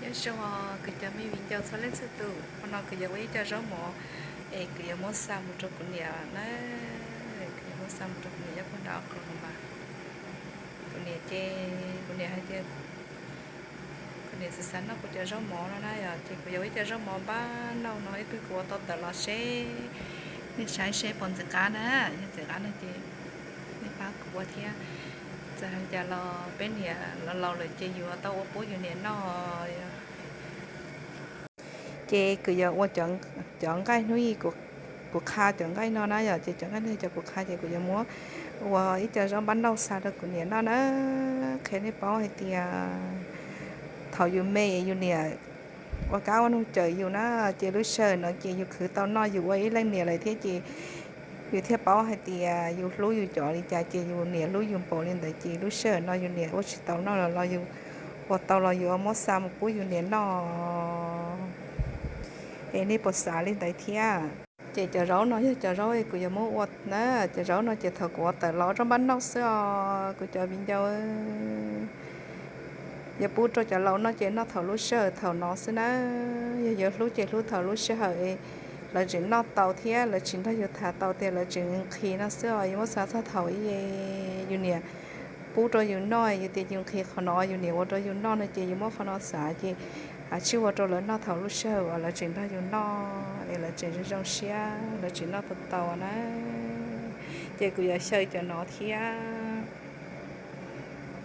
Nyob zoo kuv cov me viv ncaus txhua leej txhua tus, hmo no kuv yuav ua ib co zaub mov es kuv yuav muab xa mus rau kuv niam na. Kuv yuav muab xa mus rau kuv niam nyob puag nram Oklahoma. Kuv niam ces kuv niam hais tias kuv niam xav xav noj kuv cov zaub mov no na yom, ces kuv yuav ua ib co zaub mov npab nauj no ib pliag kuv ua tau tawm los seb nej saib seb puas ntxim qab na. Yog ntxim qab no ces nej pab kuv ua thiab. Txawm hais cas los peb niam los laus lawm ces yuav tau ua pub yus niam noj. Ces kuv yuav ua cov nqaij hnub i, kuv qha cov nqaij no na yom, ces cov nqaij no cov kuv qha ces kuv yuav muab ua ib co zaub npab nauj xa rau kuv niam noj na. Qhia nej paub hais tias thaum yus me yus niam ua kab ua noog cawm yus na, ces lub sij hawm no ces yus khwv tau noj, yus ua ib leej niam lawm thiab ces yus thiaj paub hais tias yus hlub yus cov li cas, ces yus niam hlub yus npaum li ntawd, ces lub sij hawm no yus niam ua tsis tau noj los los yus ua tau los yus muab xa mus pub yus niam noj. Es nej puas xav li ntawd thiab? Ces cov zaub no yog cov zaub kuv yuav muab ua na. Cov zaub no ces thaum kuv ua tawm los zaub npab nauj xwb os kuv cov viv ncaus. Yuav pub rau cov laus noj ces noj thaum lub sij hawm thaum no xwb na. Yog yuav hlub ces hlub thaum lub sij hawm lawv tseem noj tau thiab lawv tseem nrog yus tham tau tias lawv tseem nqhis no xwb os. Yuav muab xav txog thaum yus niam pub rau yus noj, yus tias yus nqhis qhov no yus niam ua rau yus noj no ces yus muab qhov no xav ces tsij ua rau lawv noj thaum lub sij hawm uas lawv tseem nrog yus noj es lawv tseem zoo zoo siab, lawv tseem noj tau tau na. Ces kuv yuav xyaw cov no thiab.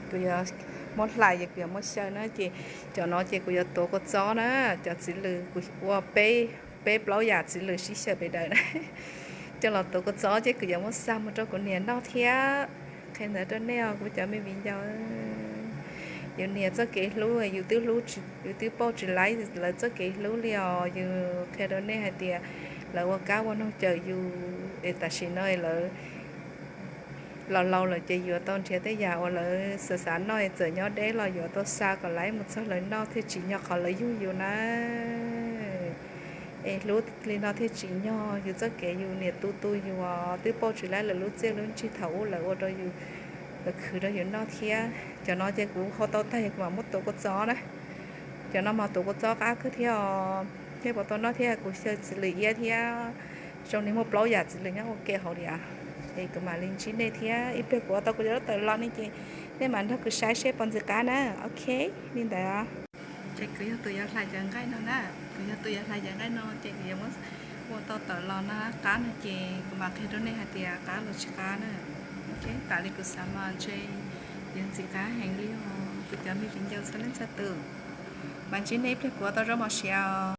Kuv yuav muab hlais ces kuv yuav muab xyaw na, ces cov no ces kuv yuav tuav kua txob na. Cov txiv lws kuv ua peb, peb plaub yam txiv lws sib xyaw pem daws na, coj los tuav kua txob ces kuv yuav muab xa mus rau kuv niam noj thiab. Qhia ntawd rau nej os kuv cov me viv ncaus. Yus niam txoj kev hlub yus twb hlub, yus twb pauj tsis laib lawv txoj kev hlub li os. Yus qhia rau nej hais tias lawv ua kab ua noog cawm yus es tam sim no lawv los laus lawm ces yuav tau nrhiav tej yam uas lawv xav xav noj es txawm nyob deb los yuav tau xa kom laib mus txog lawv noj thiaj tsim nyog qhov lawv yug yus na. Es hlub li no thiaj tsim nyog yus txoj kev yus niam tu tu yus os, twb pauj tsis laib lawv lub txiaj lub ntsig thaum ub lawv ua rau yus, lawv khwv rau yus noj thiab. Cov no ces kuv hau tau tag kuv mam muab tuav kua txob na. Cov no mas tuav kua txob qab kawg thiab os. Nej puas tau noj thiab? Kuv xyaw txiv lws iab thiab. Zoo li muaj plaub yam txiv lws nyob ua ke hauv li. Es kuv mam li ntsib nej thiab, ib pliag kuv ua tau kuv cov zaub tawm los ne ces nej mam nrog kuv saib seb puas ntxim qab na. Ok, li ntawd. Ces kuv yog tus yuav hlais cov nqaij no na. Kuv yog tus yuav hlais cov nqaij no ces kuv yuav muab ua tau tawm los na, qab no ces kuv mam qhia rau nej hais tias qab los tsis qab na. Ok, tas li kuv xav mas ntshe yuav ntxim qab heev li os kuv cov me viv ncaus txhua leej txhua tus. Mam ntsib nej ib pliag kuv ua tau zaub mov siav os.